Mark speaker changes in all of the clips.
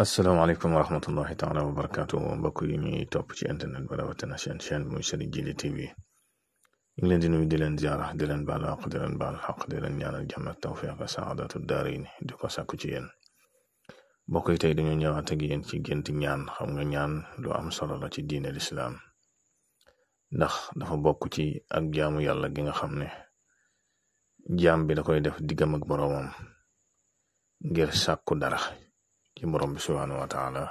Speaker 1: asalaamaaleykum wa rahmatullahi taala wa barakaatu mbokk yi ñuy topp ci internet ba rawatina seen chaîne muy Serigne Djily TV ñu ngi leen di nuyu di leen ziara di leen baal xaq di leen baal xaq di leen ñaanal jàmm ak tawfiq ak saadatu daarayni di ko sàkku ci yéen mbokk yi tey dañoo ñëwaat ak yéen ci gént ñaan. xam nga ñaan lu am solo la ci diine lislaam ndax dafa bokk ci ak jaamu yàlla gi nga xam ne jaam bi da koy def diggam ak boroomam ngir sàkku dara ci borom bi subhaanahu wa taala.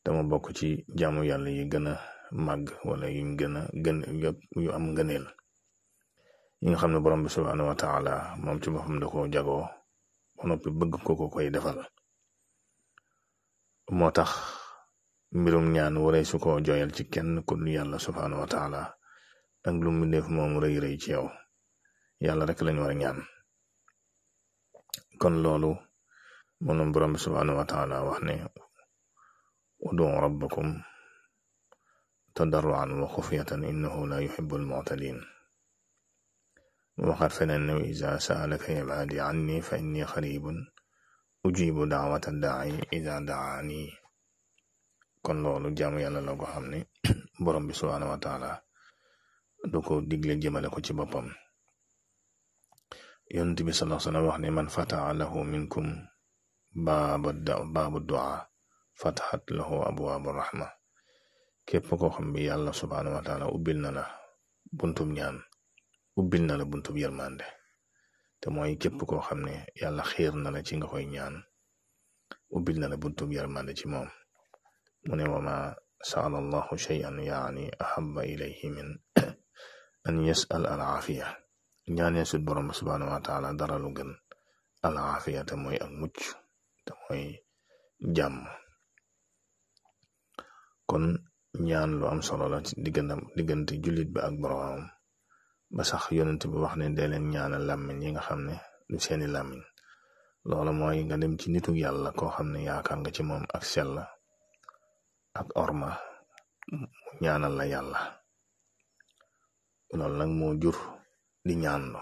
Speaker 1: dama bokk ci jaamu yàlla yi gën a màgg wala yu gën a yu am ngëneel yi nga xam ne borom bi subhaanahu wa taala moom ci boppam da koo jagoo ba noppi bëgg ko koy defal. moo tax mbirum ñaan waree su ko joyal ci kenn ku dul yàlla subhaanahu wa taala ak lu mu def moom rëy ci yow yàlla rek lañ war a ñaan. kon loolu moom borom bi subhaanahu wa taala wax ne ud'u rabbakum tadarruan wa xufyatan innahu la yuhibbul mu'tadin. waxaat feneen ne iza sa'alaka ibaadi anni fa inni qaribun ujibu da'wata da'i iza da'ani. kon loolu jaamu yàlla la ko xam ne borom bi subhaanahu wa taala du ko digle jëmale ko ci boppam. yonent bi sallallahu alayhi wa sallam wax ne man fataha lahu minkum baabu du'a fatahat lahu abwaabu rahma. képp koo xam bi yàlla subhaanahu wa taala ubbil na la buntub ñaan ubbil na la buntub yërmande te mooy képp koo xam ne yàlla xiir na la ci nga koy ñaan ubbil na la buntub yërmande ci moom. mu ne wa ma sa'ala allahu shay'an yaani ahabba ilayhi min an yas'al al aafiya. ñaanee sut borom subhaanahu wa taala dara lu gën al aafiya te mooy ak mucc te mooy jàmm. kon ñaan lu am solo la ci diggante jullit bi ak boroomam ba sax yonent bi wax ne dee leen ñaanal làmmiñ yi nga xam ne du seeni làmmiñ. loolu mooy nga dem ci nitu yàlla koo xam ne yaakaar nga ci moom ak sell ak orma mu ñaanal la yàlla. loolu nag moo jur di ñaanlo.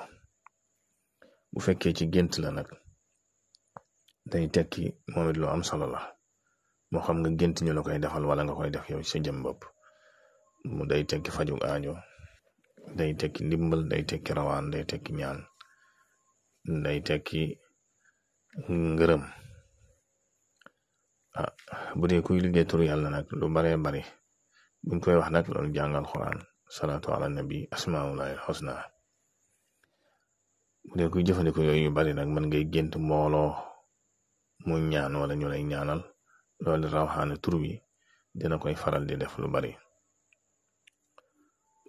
Speaker 1: bu fekkee ci gént la nag day tekki moom it lu am solo la moo xam nga gént ñu la koy defal wala nga koy def yow ci sa jëm bopp. mu day tekki fajug aajo, day tekki ndimbal, day tekki rawaan, day tekki ñaan, day tekki ngërëm. bu dee kuy liggéey tur yàlla nag lu baree bari buñ koy wax nag loolu jàngal Quran, salaatu ala nabi, asmaullahi husna. bu dee kuy jëfandikoo yooyu yu bari nag mën ngay gént mbooloo mu ñaan wala ñu lay ñaanal. loolu rawxaane tur wi dina koy faral di def lu bari.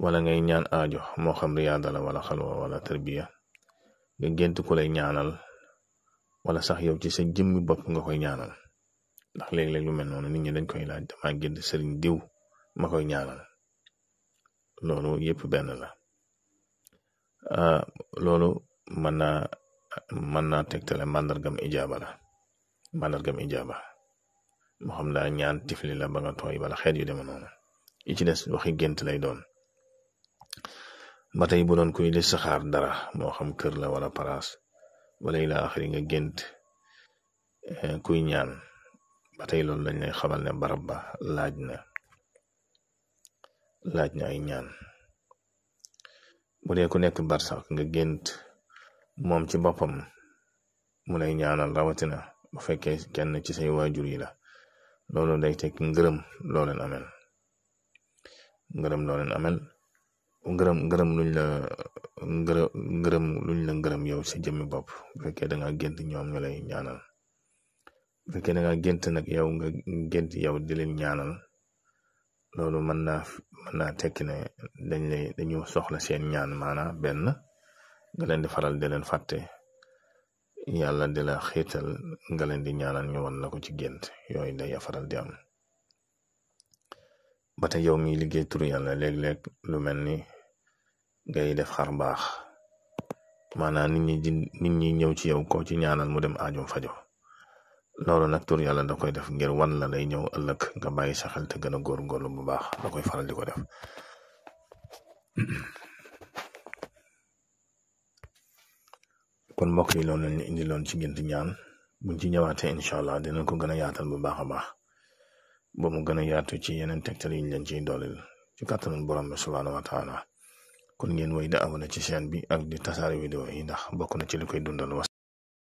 Speaker 1: wala ngay ñaan aajo moo xam riyaada la wala xalwa wala tarbiya nga gént ku lay ñaanal wala sax yow ci sa jëmmi bopp nga koy ñaanal. ndax léeg-léeg lu mel noonu nit ñi dañ koy laaj dama gént sëriñ diw ma koy ñaanal. loolu yëpp benn la. loolu mën naa tegtale màndargam ijaaba la. màndargam ijaaba moo xam daa ñaan tifli la ba nga tooy wala xeet yu deme noonu. yi ci des waxi gént lay doon. ba tey bu doon kuy listixaar dara moo xam kër la wala paraas wala ila axiri nga gént kuy ñaan ba tey loolu lañ lay xamal ne barab ba laaj na ay ñaan. bu dee ku nekk barsax nga gént moom ci boppam mu lay ñaanal rawatina bu fekkee kenn ci say waajur yi la. loolu day tekki ngërëm loo leen amel. ngërëm luñ la ngërëm yow sa jëmmi bopp bu fekkee da nga gént ñoom ñu lay ñaanal. bu fekkee da nga gént nag yow nga gént yow di leen ñaanal loolu mën naa tekki ne dañu soxla seen ñaan maanaam benn nga leen di faral di leen fàtte yàlla di la xiital nga leen di ñaanal ñu wan la ko ci gént. yooyu day faral di am. ba tey yow mi liggéey turu yàlla léeg-léeg lu mel ni ngay def xar baax maanaam nit ñi ñëw ci yow koo ci ñaanal mu dem aajum fajo. loolu nag tur yàlla da koy def ngir wan la day ñëw ëllëg nga bàyyi sa xel te gën a góorgóorlu bu baax da koy faral di ko def. kon mbokk yi loolu lañ indi loon ci gént ñaan buñ ci ñëwaatee incha allah dinañ ko gën a yaatal bu baax a baax ba mu gën a yaatu ci yeneen tegtal yi ñu leen ciy dooleel ci kàttanul borom bi subhaanahu wa taala kon ngeen woy da abonné ci chaîne bi ak di tasaare vidéo yi ndax bokk na ci li koy dundal.